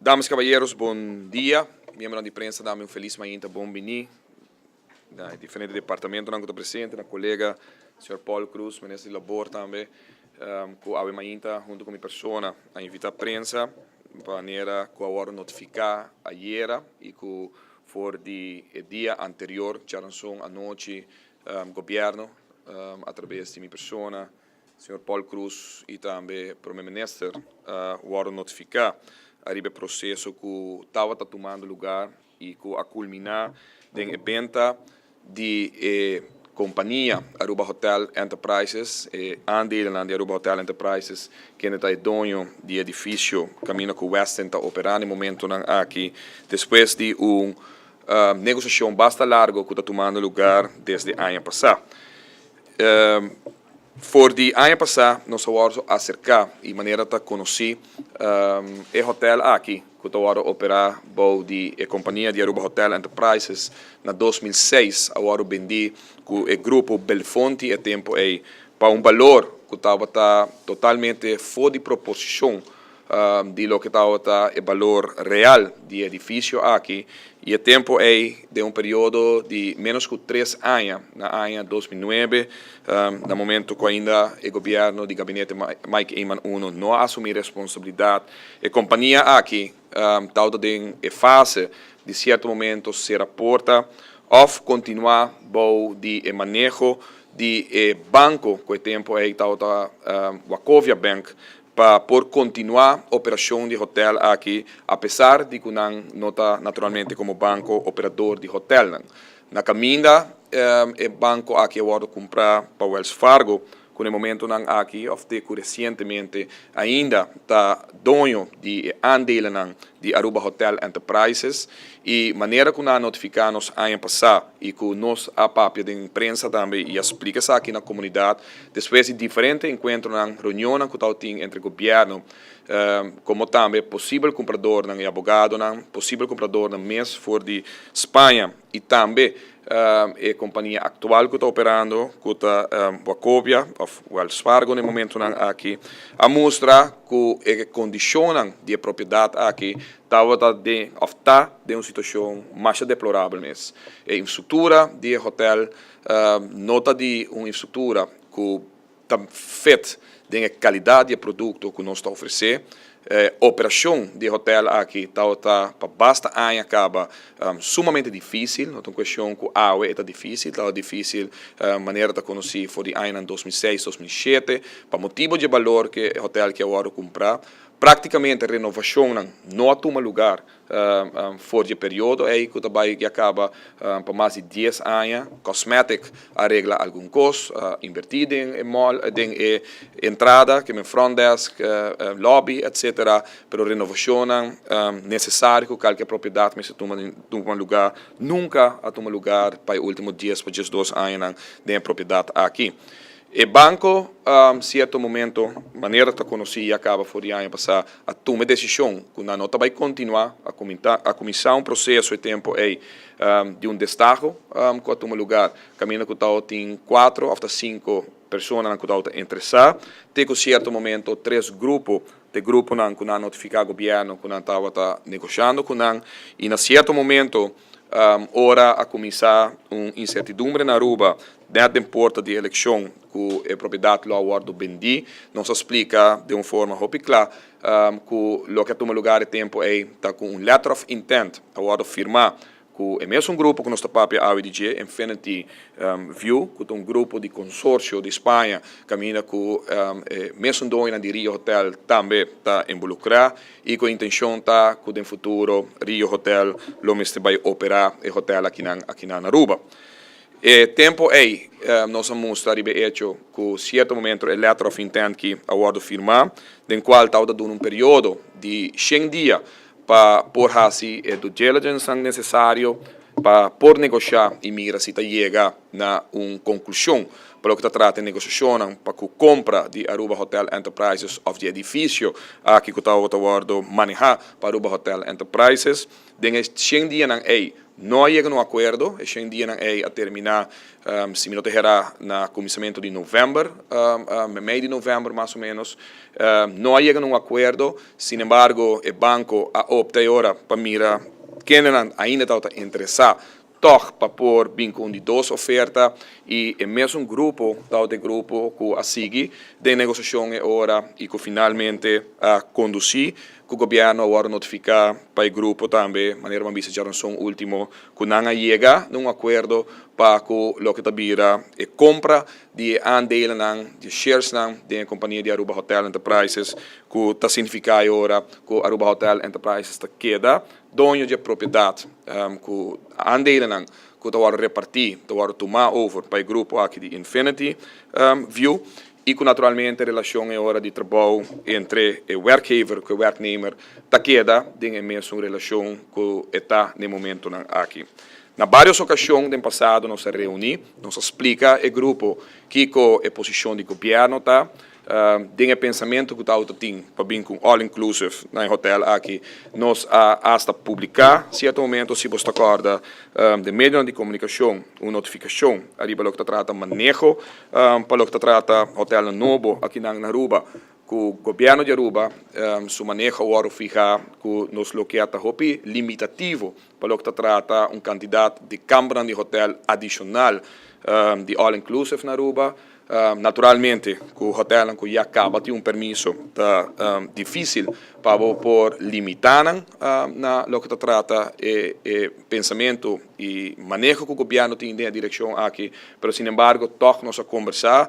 Damas y caballeros, bon dia. Miembronan di prensa, dami un feliz mainta, bon bini na diferente departamentonan cu ta presente, na colega señor Paul Croes, minister di Labor tambe, cu awe mainta hunto cu mi persona a invita prensa pa manera cu a wordo notifica ayera y cu for di e dia anterior, djaranson anochi, gobierno a traves di mi persona, Señor Paul Croes y tambe Prome Minister a wordo notifica ariba e proceso cu tabata tumando lugar y cu a culmina den e benta di e compania Aruba Hotel Enterprises, e aandelennan di Aruba Hotel Enterprises, kende ta e doño di e edificio caminda cu Westin ta opera na e momentonan aki, despues di un negociacion basta largo cu ta tumando lugar desde aña pasa. For di aña pasá nos a wòrdu aserká i manera ta konosí e hotèl aki ku ta wòrdu operá bou di e kompania di Aruba Hotel Enterprises na 2006 a wòrdu bendí ku e grupo Belfonti e tempu ei pa un balor ku tabata totalmente for di proposishon di loke tabata e balor real di e edifisio aki i e tempu ei den un periodo di ménos ku 3 aña, na aña 2009, na momento ku ainda e gobièrnu di gabinete Mike Eman I no a asumí responsabilidat, e kompania aki tabata den e fase di sierto momento sera porta òf kontinuá bou di e maneho di e banko ku e tempu ei tabata Wachovia Bank pa por kontinuá operashon di hotel aki, apesar di ku nan no ta naturalmente komo banko operador di hotelnan. Na kaminda e banko aki a wòrdu kumprá pa Wells Fargo, ku na e momentonan aki òf te ku resientemente ainda ta doño di e aandelennan di Aruba Hotel Enterprises. I manera ku nan a notifiká nos aña pasá i ku nos a papia den prensa tambe i a splika esaki na komunidat, despues di diferente enkuentronan, reunionnan ku tabatin entre gobièrnu komo tambe posibel kumpradornan i abogadonan, posibel kumpradornan mes for di Spaña i tambe e kompania aktual ku ta operando, ku ta Wachovia òf Wells Fargo na e momentonan aki, a mustra ku e kondishonnan di e propiedat aki tabata den òf ta den un situashon masha deplorabel mes. E infrastruktura di e hotel no ta di un infrastruktura ku ta fit den e kalidat di e produkto ku nos ta ofresé. E operashon di e hotel aki tabata pa basta aña kaba sumamente difísil. No ta un kuestion ku awe e ta difísil, tabata difísil manera ta konosí for di añanan 2006, 2007, pa motibu di e balor ku e hotel aki a wòrdu kumprá. Práktikamente renovashonnan no a tuma lugar for di e periodo ei ku ta bai ya kaba pa mas di 10 aña. Cosmetic a regla algun kos, a invertí den e mall, den e entrada, ke men front desk, lobby, etcetera, pero renovashonnan nesesario ku kalke propiedat mester tuma lugá nunka a tuma lugar pa e último 10 pa 12 añanan den e propiedat aki. E banko, sierto momento, manera ta konosí ya kaba for di aña pasá, a tuma e desishon ku nan no ta bai kontinuá, a kuminsá un proseso e tempu ei di un destaho ku a tuma lugá kaminda ku tabatin kuater òf ta sinku personanan ku tabata interesá, te ku sierto momento tres grupo, te gruponan ku nan a notifiká gobièrnu ku nan tabata negoshando ku nan, i na sierto momento, ora a kuminsá un insertidumbre na Aruba net den porta di elekshon ku e propiedat lo a wòrdu bendí, nos a splika den un forma hopi kla ku loke a tuma lugá e tempu ei ta ku un letter of intent a wòrdu firmá ku e mesun grupo ku nos ta papia awe di dje, Infinity View, ku ta un grupo di konsorsio di Spaña kaminda ku e mesun doñonan di Rio Hotel tambe ta involukrá i ku e intenshon ta ku den futuro Rio Hotel lo mester bai operá e hotel akinan na Aruba. E tempu ei nos a mustra riba e echo ku sierto momento e letter of intent ki a wòrdu firmá, den kual tabata duna un periodo di 100 dia pa por hasi e due diligence nesesario pa por negoshá i mira si ta yega na un konklushon pa loke ta trata e negosiashonnan pa ku kompra di Aruba Hotel Enterprises òf di edifisio aki ku tabata wòrdu manehá pa Aruba Hotel Enterprises. Den e 100 dianan ei No a yega na un akuerdo, e 100 dianan ei a terminá, si mi no ta hera, na kuminsamentu di novèmber, mei di novèmber mas o ménos. No a yega na un akuerdo, sin embargo e banko a opta e ora pa mira kendenan ainda tabata interesá tòg pa por bin ku un di dos oferta i e mesun grupo tabata e grupo ku a sigui den negosiashon e ora i ku finalmente a kondusí ku gobièrnu a wòrdu notifiká pa e grupo tambe, manera bo a bisa djaranson último, ku nan a yega na un akuerdo pa ku loke ta bira e kompra di e aandelennan, di e sharesnan den e kompania di Aruba Hotel Enterprises, ku ta signifiká e ora ku Aruba Hotel Enterprises ta keda doño di e propiedat, ku aandelennan ku ta wòrdu repartí ta wòrdu tumá over pa e grupo aki di Infinity View. I ku naturalmente relashon e ora di trabou entre e werkgever ku e werknemer ta keda den e mesun relashon ku e ta den momentonan aki. Na barios okashon den pasado nos a reuní, nos a splika e grupo kiko e posishon di gobièrnu ta, Den e pensamentu ku tabata tin pa bin ku un all inclusive na e hotel aki, nos a asta publiká sierto momento, si bos ta kòrda, den medionan di komunikashon un notifikashon ariba loke ta trata maneho pa loke ta trata hotelnan nobo akinan na Aruba, ku gobièrnu di Aruba su maneho a wòrdu fihá ku nos loke a ta hopi limitativo pa loke ta trata un kantidat di kambernan di hotel adishonal di all inclusive na Aruba. Naturalmente ku hotelnan ku ya kaba tin un permiso ta difísil pa bo por limitá nan na loke ta trata e pensamentu i maneho ku gobièrnu tin den e direkshon aki, pero sinembargo tòg nos a kombersá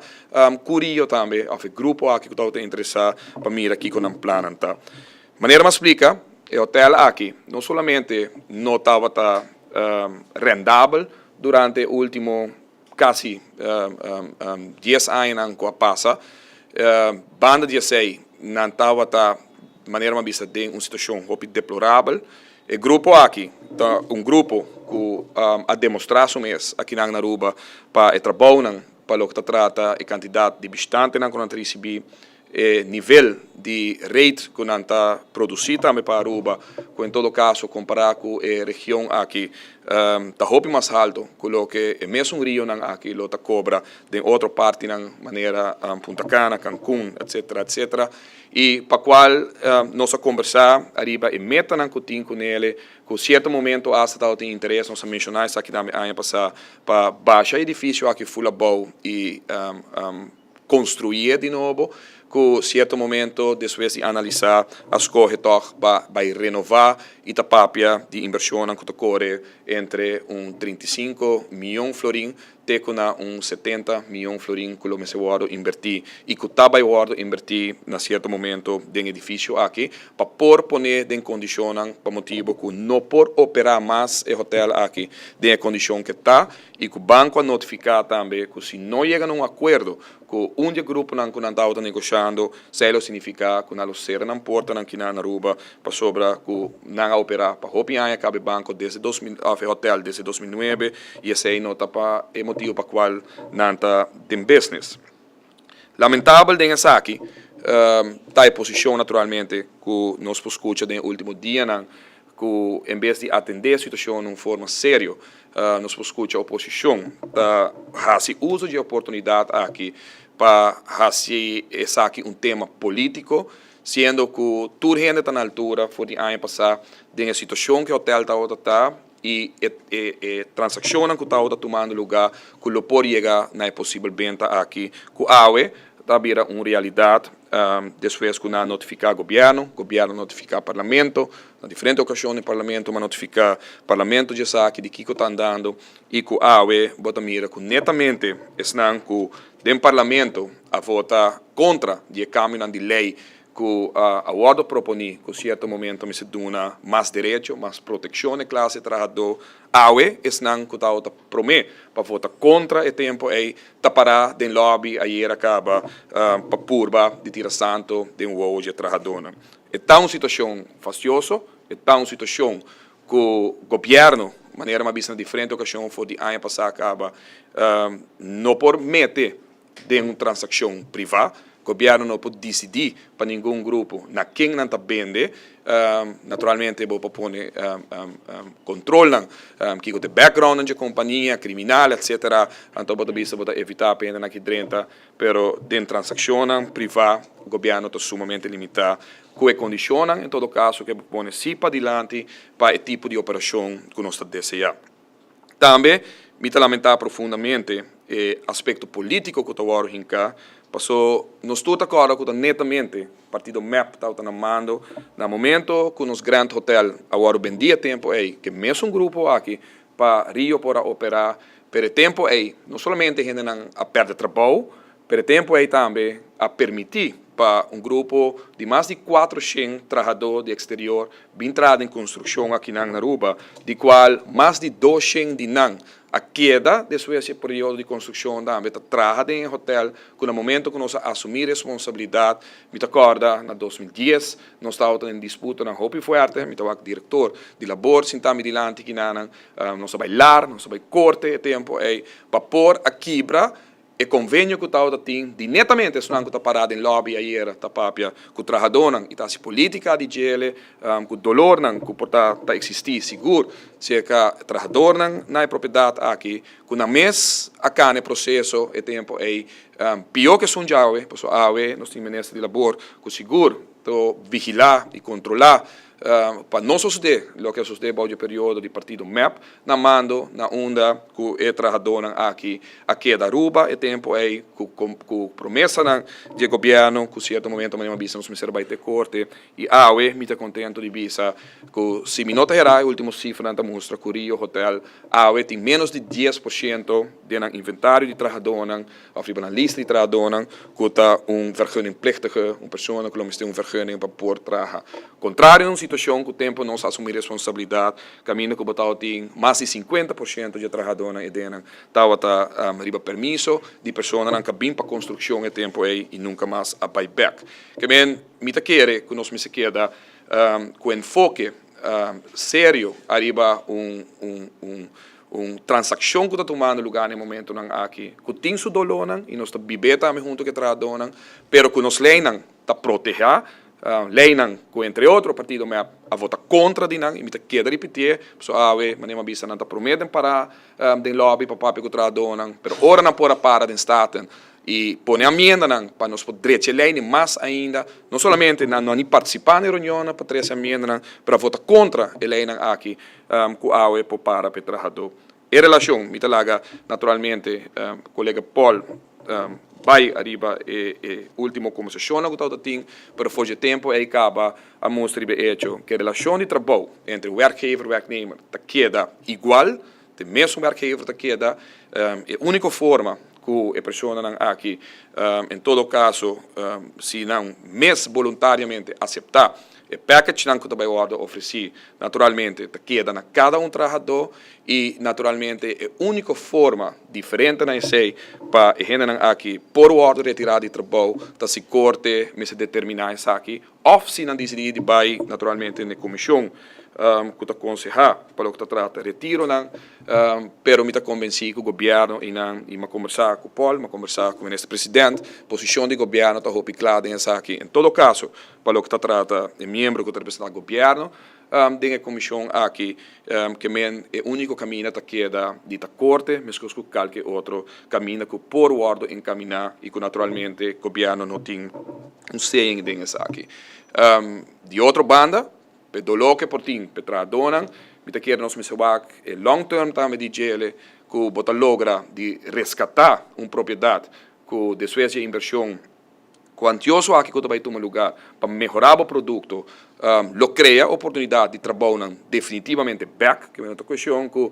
ku Rio tambe òf e grupo aki ku tabata interesá pa mira kiko nan plannan ta. Manera mi a splika, e hotel aki no solamente no tabata rendabel durante e último kasi 10 añanan ku a pasa. Banda di esei nan tabata, manera mi a bisa, den un situashon hopi deplorabel. E grupo aki ta un grupo ku a demostrá su mes akinan na Aruba pa e trabounan pa loke ta trata e kantidat di bishitantenan ku nan ta risibí, E nivel di rate ku nan ta produsí tambe pa Aruba, ku en todo kaso kompará ku e region aki ta hopi mas haltu ku loke e mesun rionan aki lo ta kobra den otro partinan manera Punta Cana, Cancun, etcetera, etcetera. I pa kual nos a kombersá ariba e metanan ku tin ku nele, ku sierto momento asta tabatin interes, nos a menshoná esaki tambe aña pasá, pa basha e edifisio aki ful abou i Construye di nobo, cu cierto momento despues di analisa a scoge tog pa bay renova y ta papia di inversionnan cu ta core entre un 35 miyon florin te cu na un 70 miyon florin cu lo mester wordo inverti y cu ta bay wordo inverti na cierto momento den edificio aki pa por pone den condicionnan pa motibo cu no por opera mas e hotel aki den e condicion cu e ta. I ku banko a notifiká tambe ku si no yega na un akuerdo ku un di e gruponan ku nan tabata negoshando, esei lo signifiká ku nan lo sera nan portanan kinan na Aruba pasobra ku nan a operá pa hopi aña kaba e banko desde 2000 òf e hotèl desde 2009 i esei no ta pa e motibu pa kual nan ta den business. Lamentabel den esaki ta e posishon naturalmente ku nos por skucha den e último dianan ku en bes di atendé e situashon na un forma serio nos por skucha oposishon ta hasi uso di e oportunidat aki pa hasi esaki un tema polítiko siendo ku tur hende ta na altura for di aña pasá den e situashon ku e hotèl tabata ta i e transakshonnan ku tabata tumando lugá ku lo por yega na e posibel benta aki ku awe ta bira un realidat despues ku nan a notifiká gobièrnu, gobièrnu a notifiká parlamento, na diferente okashon den parlamento a notifiká parlamento dje esaki di kiko ta andando i ku awe bo ta mira ku netamente esnan ku den parlamento a vota kontra di e kambionan di lei ku a wòrdu proponí ku sierto momento mester duna mas derecho, mas protekshon na e klase trahadó. Awe esnan ku tabata promé pa vota kontra e tempu ei ta pará den lòbi ayera kaba pa purba di tira santu den wowo dje trahadónan. E ta un situashon fastioso, e ta un situashon ku gobièrnu, manera mi a bisa na diferente okashon for di aña pasá kaba, no por mete den un transakshon privá. Gobierno no por dicidi pa ningun grupo na ken nan ta bende. Naturalmente bo por pone controlnan kico ta e backgroundnan dje compania, criminal etc. Anto bo ta bisa bo ta evita pa hendenan aki drenta, pero den transaccionnan priva gobierno ta sumamente limita cu e condicionnan en todo caso cu e bo pone si padilanti pa e tipo di operacion cu nos ta desea. Tambe mi ta lamentá profundamente e aspekto polítiko ku ta wòrdu hinká, paso nos tur ta kòrda ku ta netamente partido mep tabata na mando na momento ku nos Grand Hotel a wòrdu bendí e tempu ei ku e mesun grupo aki pa Rio por a operá, pero e tempu ei no solamente hendenan a pèrdè trabou, Pero e tempu ei tambe a permití pa un grupo di mas di 400 trahadó di eksterior bin traha den konstrukshon akinan na Aruba, di kual mas di 200 di nan a keda despues di e periodo di konstrukshon tambe ta traha den e hotèl ku na momento ku nos a asumí responsabilidat, mi ta kòrda na 2010 nos tabata den disputanan hopi fuerte, mi ta wak direktor di labor sintá mi dilanti kinanan, nos a bai lar, nos a bai korte e tempu ei pa por a kibra E konvenio ku tabata tin di netamente esnan ku ta pará den lòbi ayera ta papia ku trahadónan i ta hasi polítika di djele ku dolornan ku por ta ta eksistí sigur serka trahadornan na e propiedat aki ku nan mes a kana e proseso e tempu ei pió ku esun djawe pasobra awe nos tin minister di labor ku sigur ta vigilá i kontrolá Pa no sosodé loke a sosodé bou dje periodo di partido mep na mando na unda ku e trahadónan aki a keda Aruba e tempu ei ku ku promesanan dje gobièrnu ku sierto momento manera mi a bisa nos mester a bai te korte i awe mi ta kontento di bisa ku si mi no ta herá e último sifranan ta mustra ku Rio Hotel awe tin ménos di 10% den nan inventario di trahadónan òf riba nan lista di trahadónan ku ta un vergunningplichtige, un persona ku lo mester un vergunning pa por traha. Kontrario na un situashon ku tempu nos asumí responsabilidat kaminda ku bo tabatin mas di 50% dje trahadónan e dennan tabata riba permiso di personanan ku a bin pa konstrukshon e tempu ei i nunka mas a bai bèk. Ke men mi ta kere ku nos mester keda ku enfoke serio ariba un un Un transakshon ku ta tumando lugá na e momentunan aki, ku tin su dolónan i nos ta bib'é tambe huntu ku e trahadónan, pero ku nos leinan ta protehá, leinan ku entre otro partido mep a vota kontra di nan i mi ta keda ripitié, pasobra awe manera mi a bisa nan ta promé den pará den lòbi pa papia ku trahadónan, pero ora nan por a para den Staten i pone amiendanan pa nos por drecha e lei ni mas ainda, no solamente nan no a ni partisipá na e reunionnan pa trese amiendanan, pero a vota kontra e leinan aki ku awe por para pa e trahadó. E relashon, mi ta laga naturalmente kolega Paul bai ariba e e último kombersashonnan ku tabata tin, pero for dje tempu ei kaba a mustra riba e echo ku e relashon di trabou entre werkgever werknemer ta keda igual, te mesun werkgever ta keda. E úniko forma ku e personanan aki en todo kaso si nan mes boluntariamente aseptá e packagenan ku ta bai wòrdu ofresí naturalmente ta keda na kada un trahadó i naturalmente e úniko forma diferente na esei pa e hendenan aki por wòrdu retirá di trabou ta si korte mester determiná esaki òf si nan disidí di bai naturalmente na e komishon ku ta konsehá pa loke ta trata retironan, pero mi ta konbensí ku gobièrnu i nan, i mi a kombersá ku Paul, mi a kombersá ku Minister President, posishon di gobièrnu ta hopi kla den esaki. En todo kaso, pa loke ta trata e miembro ku ta representá gobièrnu den e komishon aki, ke men e úniko kaminda ta keda di ta korte, meskos ku kalke otro kaminda ku por wòrdu enkaminá i ku naturalmente gobièrnu no tin un saying den esaki. Di otro banda, p'e doló ke por tin p'e trahadónan, mi ta kere nos mester wak e long term tambe di djele ku bo ta logra di reskatá un propiedat ku despues di e invershon kuantioso aki ku ta bai tuma lugá pa mehorá bo produkto lo krea oportunidat di trabounan definitivamente bèk, ke no ta kueshon ku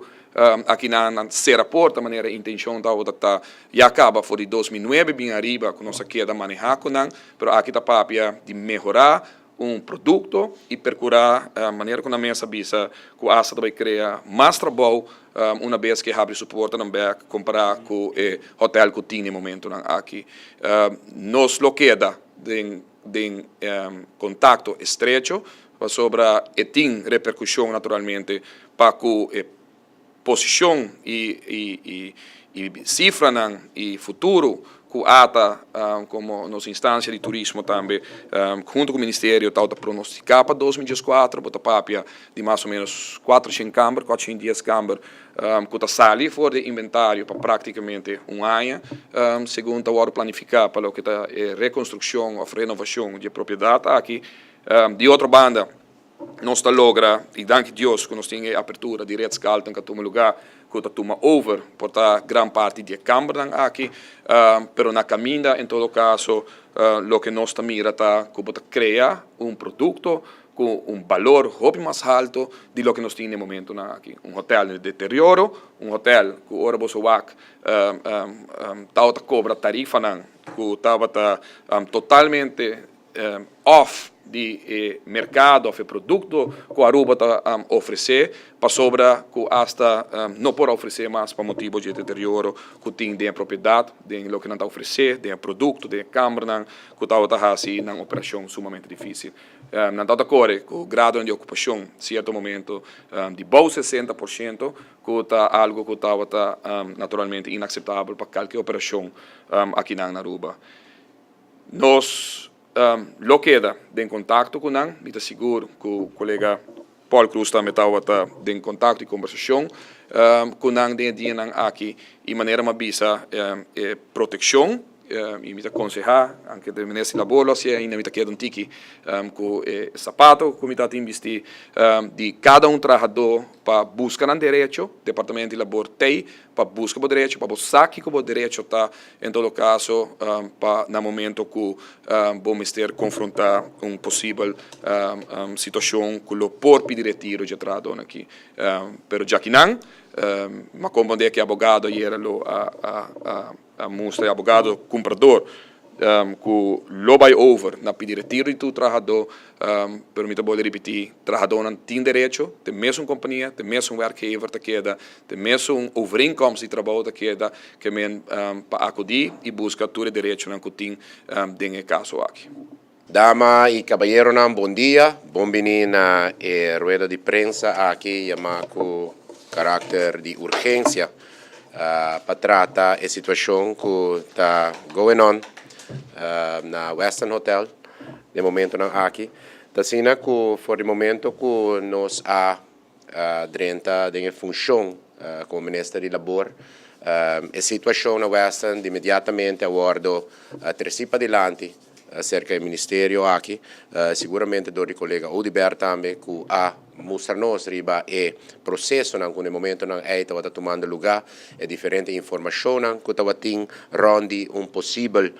akinan nan sera porta manera e intenshon tabata ta ya kaba for di 2009 bin ariba ku nos a keda manehá ku nan, pero aki ta papia di mehorá un produkto i perkurá manera ku nan mes a bisa ku asta ta bai krea mas trabou una bes ku e habri su portanan bèk kompará ku e hotèl ku tin e momentunan aki. Nos lo keda den den kontakto estrecho pasobra e tin reperkushon naturalmente pa ku e posishon i i i sifranan i futuro. Ku ATA komo nos instansia di turismo tambe huntu ku ministerio ta pronostiká pa 2014, bo ta papia di mas o ménos 400 kamber, 410 kamber ku ta sali for di inventario pa práktikamente un aña, segun ta wòrdu planifiká pa loke ta e rekonstrukshon òf renovashon di e propiedat aki. Di otro banda, nos ta logra, i danki Dios ku nos tin e apertura di Ritz-Carlton ku a tuma lugá, ku ta tuma over por ta gran parti di e kambernan aki, pero na kaminda en todo kaso loke nos ta mira ta ku bo ta krea un produkto ku un balor hopi mas halto di loke nos tin na e momentonan aki. Un hotel den deterioro, un hotel ku ora boso wak tabata kobra tarifanan ku tabata totalmente òf di e merkado òf e produkto ku Aruba ta ofresé, pasobra ku asta no por a ofresé mas pa motibu dje deterioro ku tin den e propiedat, den loke nan ta ofresé, den e produkto, den e kambernan ku tabata hasi nan operashon sumamente difísil. Nan tabata kore ku gradonan di okupashon sierto momento di bou 60%, ku ta algu ku tabata naturalmente inakseptabel pa kalke operashon akinan na Aruba. Nos lo keda den kontakto ku nan. Mi ta sigur ku kolega Paul Croes tambe tabata den kontakto i kombersashon ku nan den e dianan aki. I manera mi a bisa e protekshon i mi ta konsehá, anke de minister di labor lo hasié ainda, mi ta keda un tiki ku e sapato ku mi ta tin bistí di kada un trahadó pa buska nan derecho. Departamento di labor t'ei pa buska bo derecho, pa bo sa kiko bo derecho ta en todo kaso pa na momento ku bo mester konfrontá un posibel situashon ku lo por pidi retiro dje trahadónan aki. Pero djakinan mi a komprondé ku e abogado ayera lo a mustra e abogado kumprador ku lo bai over na pidi retiro di tur trahadó, pero mi ta bolbe ripití, trahadónan tin derecho, te mesun kompania, te mesun werkgever ta keda, te mesun overeenkomst di trabou ta keda, ke men pa akudí i buska tur e derechonan ku tin den e kaso aki. Dama i kabayeronan bon dia, bon bini na e rueda di prensa aki yamá ku karakter di urgensia pa trata e situashon ku ta going on na Westin Hotel den momentonan aki. Ta asina ku for di momento ku nos a drenta den e funshon komo minister di labor, e situashon na Westin inmediatamente a wòrdu tresí padilanti aserka e ministerio aki, siguramente dor di kolega Oduber tambe ku a mustra nos riba e prosesonan ku na e momentonan ei tabata tumando lugá, e diferente informashonnan ku tabatin rònt di un posibel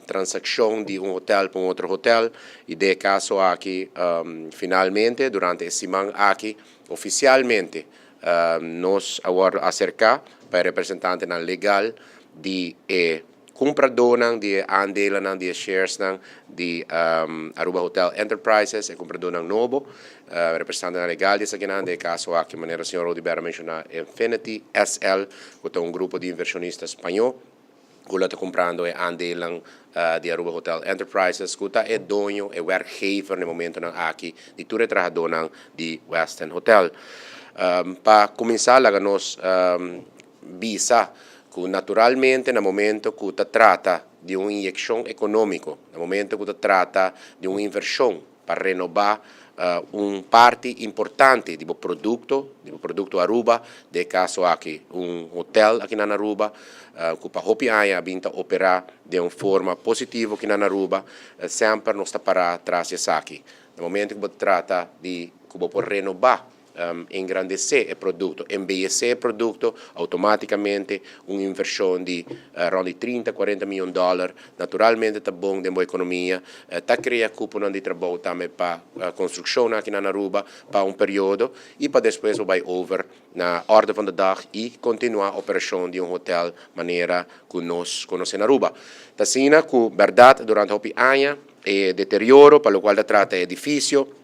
transakshon di un hotel pa un otro hotel i den e kaso aki finalmente durante e siman aki ofisialmente nos a wòrdu aserká pa e representantenan legal di e kumpradónan di e aandelenan di e sharesnan di Aruba Hotel Enterprises, e kumpradónan nobo, representantenan legal di esakinan, den e kaso aki manera señor Oduber a menshoná Infinity SL ku ta un grupo di invershonista spañó ku lo ta kumprando e aandeelnan di Aruba Hotel Enterprises ku ta e doño, e werkgever na e momentonan aki di tur e trahadónan di Westin Hotel. Pa kuminsá laga nos bisa ku naturalmente na momento ku ta trata di un inyekshon ekonómiko, na momento ku ta trata di un invershon pa renobá un parti importante di bo produkto, di bo produkto Aruba, den e kaso aki un hotel aki nan Aruba ku pa hopi aña a bin ta operá den un forma positivo aki nan Aruba, semper nos ta pará tras di esaki. Na momento ku bo ta trata di ku bo por renobá engrandesé e produkto, embeyesé e produkto, outomátikamente un invershon di rònt di 30, 40 mion dòler naturalmente ta bon den bo ekonomia, ta krea kuponan di trabou tambe pa konstrukshonnan aki na Aruba pa un periodo i pa despues bo bai over na orde van de dag i kontinuá operashon di un hotel manera ku nos konosé na Aruba. Ta asina ku bèrdat durante hopi aña e deterioro pa lokual ta trata e edifisio,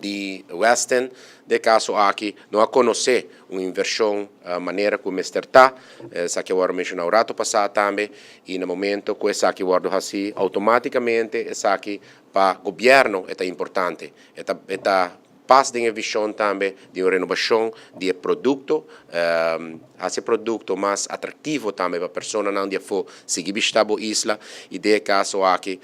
di Westin den kaso aki no a konosé un invershon manera ku mester ta, esaki a wòrdu menshoná un rato pasá tambe i na momento ku esaki wòrdu hasí outomátikamente esaki pa gobièrnu e ta importante, e ta e ta. pas den e vision tambe di un renobacion di e producto, haci e producto mas atractivo tambe pa personanan di afo sigui bishita bo isla y den e caso aki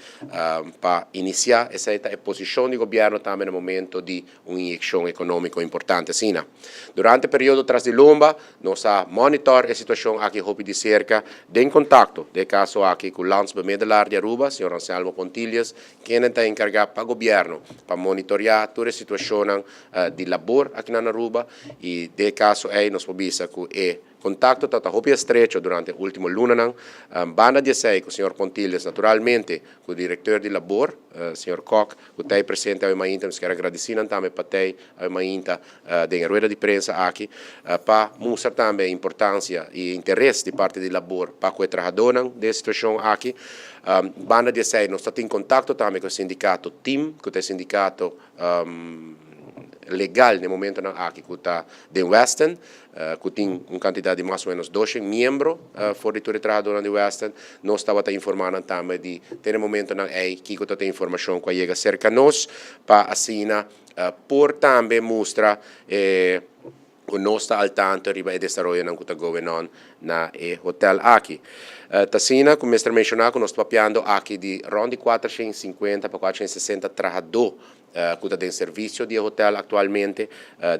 pa inicia esey ta e posicion di gobierno tambe na momento di un inyeccion economico importante asina. Durante e periodo tras di lomba nos a monitor e situacion aki hopi di cerca den contacto den e caso aki cu Landsbemiddelaar di Aruba, señor Anselmo Pontilius, Kende ta enkargá pa gobièrnu pa monitoriá tur e situashonnan di labor aki na Aruba i den e kaso ei nos por bisa ku e kontakto tabata hopi estrecho durante e último lunanan. Banda di esei ku señor Pontilius naturalmente ku direktor di labor señor Kok ku ta ei presente awe mainta nos kier a gradisí nan tambe pa ta ei awe mainta den e rueda di prensa aki pa mustra tambe e importansia i e interes di parti di labor pa ku e trahadónan den e situashon aki. Banda di esei nos ta tin kontakto tambe ku e sindikato tim, ku ta e sindikato legal na e momentonan aki ku ta den Westin, ku tin un kantidat di mas o ménos doshen miembro for di tur e trahadónan di Westin. Nos tabata informá nan tambe di te na e momentonan ei kiko ta e informashon ku a yega serka nos pa asina por tambe mustra e ku nos ta al tanto riba e desaroyonan ku ta going on na e hotel aki. Ta asina ku mester menshoná ku nos ta papiando aki di rònt di 450 pa 460 trahadó ku ta den servisio di e hotel aktualmente.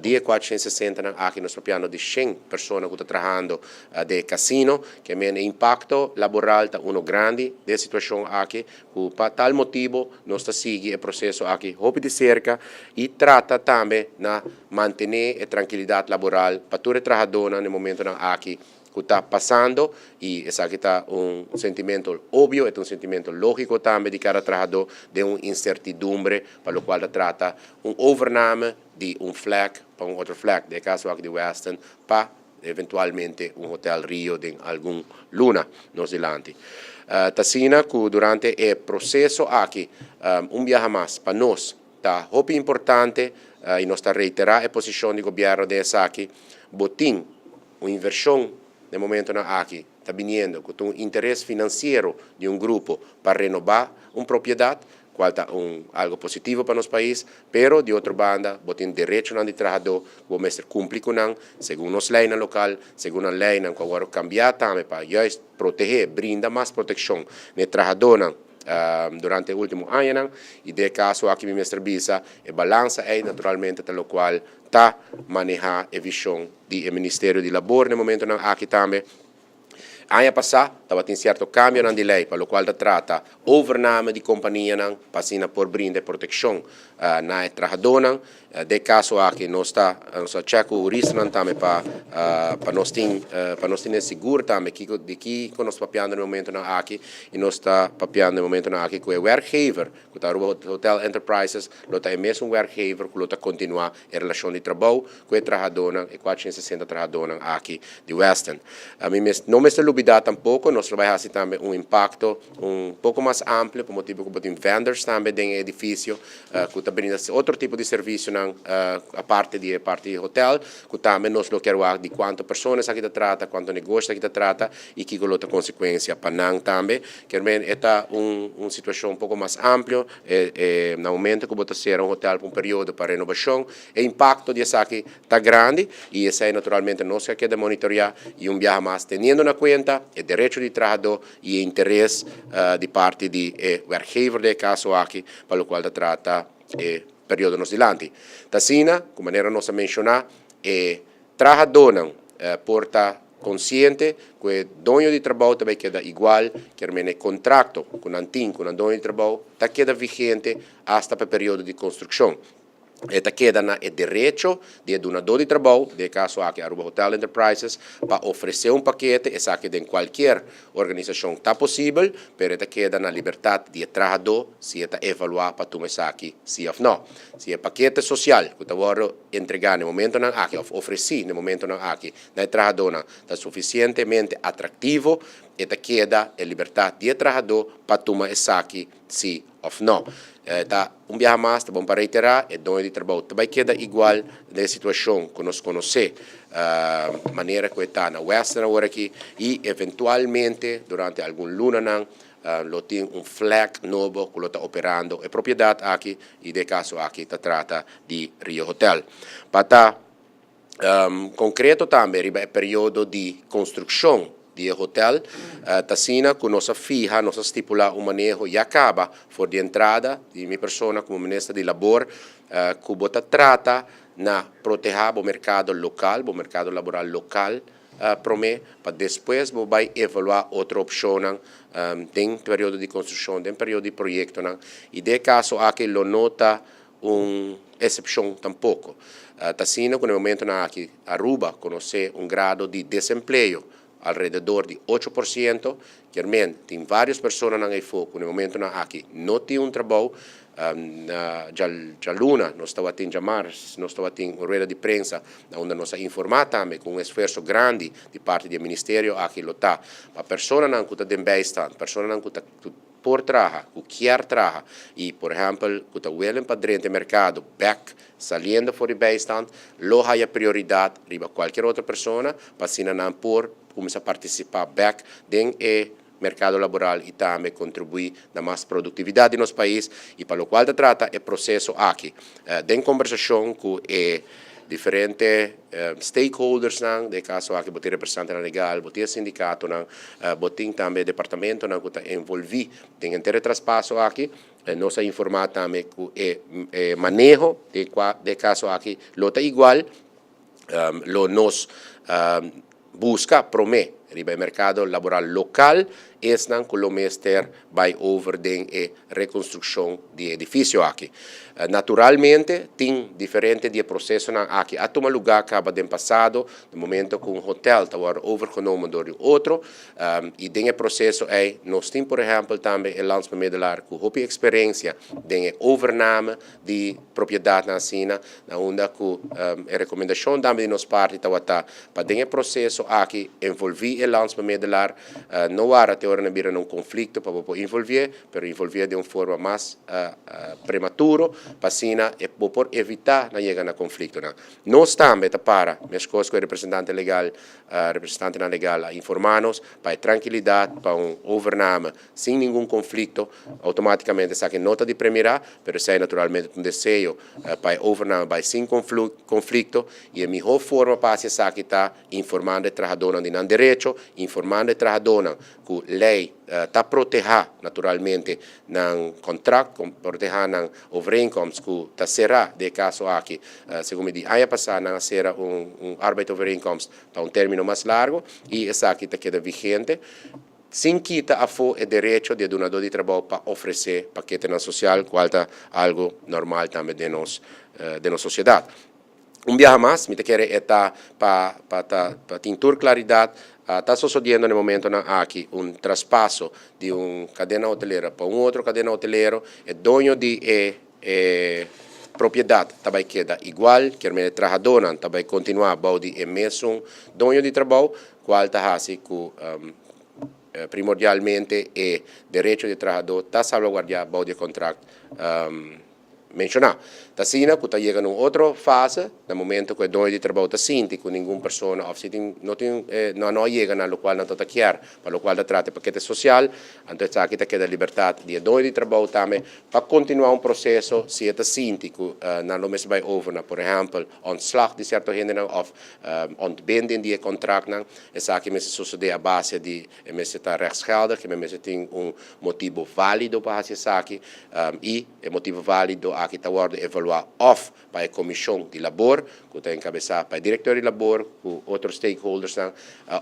Di e 460 nan aki nos papiando di 100 persona ku ta trahando den e kasino. Ke men e impakto laboral ta uno grandi den e situashon aki ku pa tal motibu nos ta sigui e proseso aki hopi di serka i trata tambe na mantené e trankilidat laboral pa tur e trahadónan na e momentonan aki ku ta pasando i esaki ta un sentimentu obvio, e ta un sentimentu lógiko tambe di kada trahadó den un insertidumbre pa lokual ta trata un overname di un flek pa un otro flek, den e kaso aki di Westin pa eventualmente un hotel Rio den algun luna nos dilanti. Ta asina ku durante e proseso aki un biaha mas pa nos ta hopi importante i nos ta reiterá e posishon di gobièrnu den esaki, bo tin un invershon den momentonan aki ta biniendo ku ta un interes finansiero di un grupo pa renobá un propiedat, kual ta un algo positivo pa nos pais, pero di otro banda bo tin derechonan di trahadó ku bo mester kumpli ku nan segun nos leinan lokal, segun nan leinan ku a wòrdu kambiá tambe pa juist protehé, brinda mas protekshon na e trahadónan durante e último añanan. I den e kaso aki mi mester bisa e balansa ei naturalmente ta lokual ta manehá e vishon di e Ministerio di Labor na e momentonan aki tambe. Aña pasá tabatin sierto kambionan di lei pa lokual ta trata overname di kompanianan pa asina por brinda e protekshon na e trahadónan. Den e kaso aki nos ta nos a chèk ku huristanan tambe pa pa nos tin pa nos tene sigur tambe kiko di kiko nos ta papiando na e momentonan aki i nos ta papiando na e momentonan aki ku e werkgever ku ta Aruba Hotel Enterprises lo ta e mesun werkgever ku lo ta kontinuá e relashon di trabou ku e trahadónan, e 460 trahadónan aki di Westin. Mi mes no mester lubidá tampoko, nos lo bai hasi tambe un impakto un poko mas amplio pa motibu ku bo tin vendors tambe den e edifisio ku ta brinda otro tipo di servisionan aparte di e parti di hotel ku tambe nos lo kier wak di kuantu persona esaki ta trata, kuantu negoshi esaki ta trata i kiko lo ta konsekuensia pa nan tambe. Kier men e ta un situashon poko mas amplio. E na momento ku bo ta sera un hotel pa un periodo pa renobashon, e impakto di esaki ta grandi i esei naturalmente nos a keda monitoreá i un biaha mas teniendo na kuenta e derecho di trahadó i e interes di parti di e werkgever den e kaso aki pa lokual ta trata e periodo nos dilanti. Ta asina ku manera nos a menshoná e Trahadónan por ta konsiente ku e doño di trabou ta bai keda igual, kier mene e kontrakto ku nan tin ku nan doño di trabou ta keda vigente asta pa e periodo di konstrukshon. E ta keda na e derecho di e dunadó di trabou, den e kaso aki Aruba Hotel Enterprises, pa ofresé un pakete, esaki den kualkier organisashon ta posibel, pero e ta keda na libertat di e trahadó si e ta evaluá pa tuma esaki si òf nò. Si e pakete sosial ku ta wòrdu entregá na e momentonan aki òf ofresí na e momentonan aki na e trahadónan ta sufisientemente atraktivo, e ta keda e libertat di e trahadó pa tuma esaki si òf nò. Ta un biaha mas ta bon pa reiterá, e doño di trabou ta bai keda igual den e situashon ku nos konosé manera ku e ta na Western aworakí i eventualmente durante algun lunanan. Lo tin un flag nobo ku lo ta operando e propiedat aki i den e kaso aki ta trata di Rio Hotel. Pa ta konkreto tambe riba e periodo di konstrukshon di e hotel, ta asina ku nos a fiha, nos a stipulá un maneho ya kaba for di entrada di mi persona komo Minister di Labor ku bo ta trata na protehá bo merkado lokal, bo merkado laboral lokal promé, pa despues bo bai evaluá otro opshonnan den periodo di konstrukshon, den periodo di proyektonan i den e kaso aki lo no ta un eksepshon tampoko. Ta asina ku na e momentonan aki Aruba konosé un grado di desempleo alrededor di 8%, kier men tin vários personanan eyfo ku na e momentonan aki no tin un trabou. Na djaluna nos tabatin, djamars nos tabatin un rueda di prensa na unda nos a informá tambe ku un esfuerso grandi di parti di e ministerio aki lo ta pa personanan ku ta den bijstand, personanan ku ta por traha, ku kier traha i por ehèmpel ku ta welen pa drenta e merkado bèk saliendo for di bijstand lo haya prioridat riba kualkier otro persona pa asina nan por kuminsá partisipá bèk den e merkado laboral i tambe kontribuí na mas produktividat di nos pais i pa lokual ta trata e proseso aki den kombersashon ku e diferente stakeholdersnan, den e kaso aki bo tin representantenan legal, bo tin e sindikatonan, bo tin tambe departamentonan ku ta envolví den henter e traspaso aki. Nos a informá tambe ku e maneho den e kaso aki lo ta igual. Lo nos buska promé riba e merkado laboral lokal esnan ku lo mester bai over den e rekonstrukshon di e edifisio aki. Naturalmente tin diferente di e prosesonan aki a tuma lugá kaba den pasado na momento ku un hotel ta wòrdu overgenomen dor di un otro i den e proseso ei nos tin por ehèmpel tambe e landsbemiddelaar ku hopi eksperensia den e overname di propiedatnan asina, na unda ku e rekomendashon tambe di nos parti tabata pa den e proseso aki envolví e landsbemiddelaar, no wara te ora nan bira na un konflikto pa bo por involvié, pero involvié den un forma mas prematuro pa asina e bo por evitá na yega na konfliktonan. Nos tambe ta para, meskos ku e representante legal, representantenan legal a informá nos, pa e trankilidat, pa un overname sin ningun konflikto, Automáticamente esaki no ta di premirá, pero esei naturalmente ta un deseo pa e overname bai sin conflicto y e mihó forma pa haci esaki ta informando e trahadónan di nan derecho, informando e trahadónan cu ley ta protehá naturalmente nan contract, protehá nan overeenkomst cu ta cerá den e caso aki. Segun mi di aña pasá nan a cera un arbeidovereenkomst pa un término mas largo y esaki ta keda vigente. Sin kita afó e derecho di e dunadó di trabou pa ofresé paketenan sosial, kual ta algu normal tambe den nos den nos sosiedat. Un biaha mas, mi ta kere e ta pa pa ta pa tin tur klaridat, ta sosodiendo na e momentonan aki un traspaso di un kadena hotelero pa un otro kadena hotelero, e doño di e e propiedat ta bai keda igual, kier men e trahadónan ta bai kontinuá bou di e mesun doño di trabou, kual ta hasi ku primordialmente e derecho di e trahadó ta salvaguardiá bou di e kontrakt menshoná. Ta asina ku ta yega na un otro fase, na momento ku e doño di trabou ta sinti ku ningun persona òf si tin no tin no a yega na lokual nan ta ta kier pa lokual ta trata e pakete sosial, anto esaki ta keda libertat di e doño di trabou tambe Pa kontinuá un proseso si e ta sinti ku nan lo mester bai over na por ehèmpel ontslag di sierto hendenan òf ontbinding di e kontraktnan, esaki mester sosodé a base di e mester ta rechtsgeldig, e mester tin un motibu válido pa hasi esaki i e motibu válido aki ta wòrdu evaluá òf pa e komishon di labor ku ta enkabesá pa e direktor di labor ku otro stakeholdersnan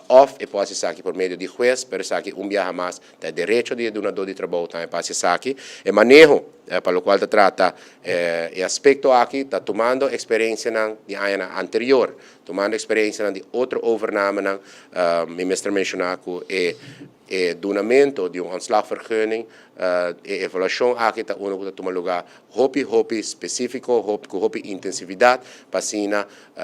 òf e por hasi esaki por medio di hues, pero esaki un biaha mas ta e derecho di e dunadó di trabou tambe pa hasi esaki. E maneho pa lokual ta trata e aspekto aki ta tumando eksperensianan di añanan anterior, tumando eksperensianan di otro overnamenan. Mi mester menshoná ku e E dunamento di un ontslagvergunning, e evaluashon aki ta uno ku ta tuma lugá hopi hopi spesífiko, hopi ku hopi intensividat, pa asina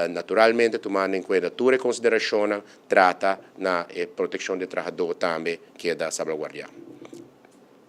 naturalmente tumando en kuenta tur e konsiderashonnan trata na e protekshon di e trahadó tambe keda salbaguardiá.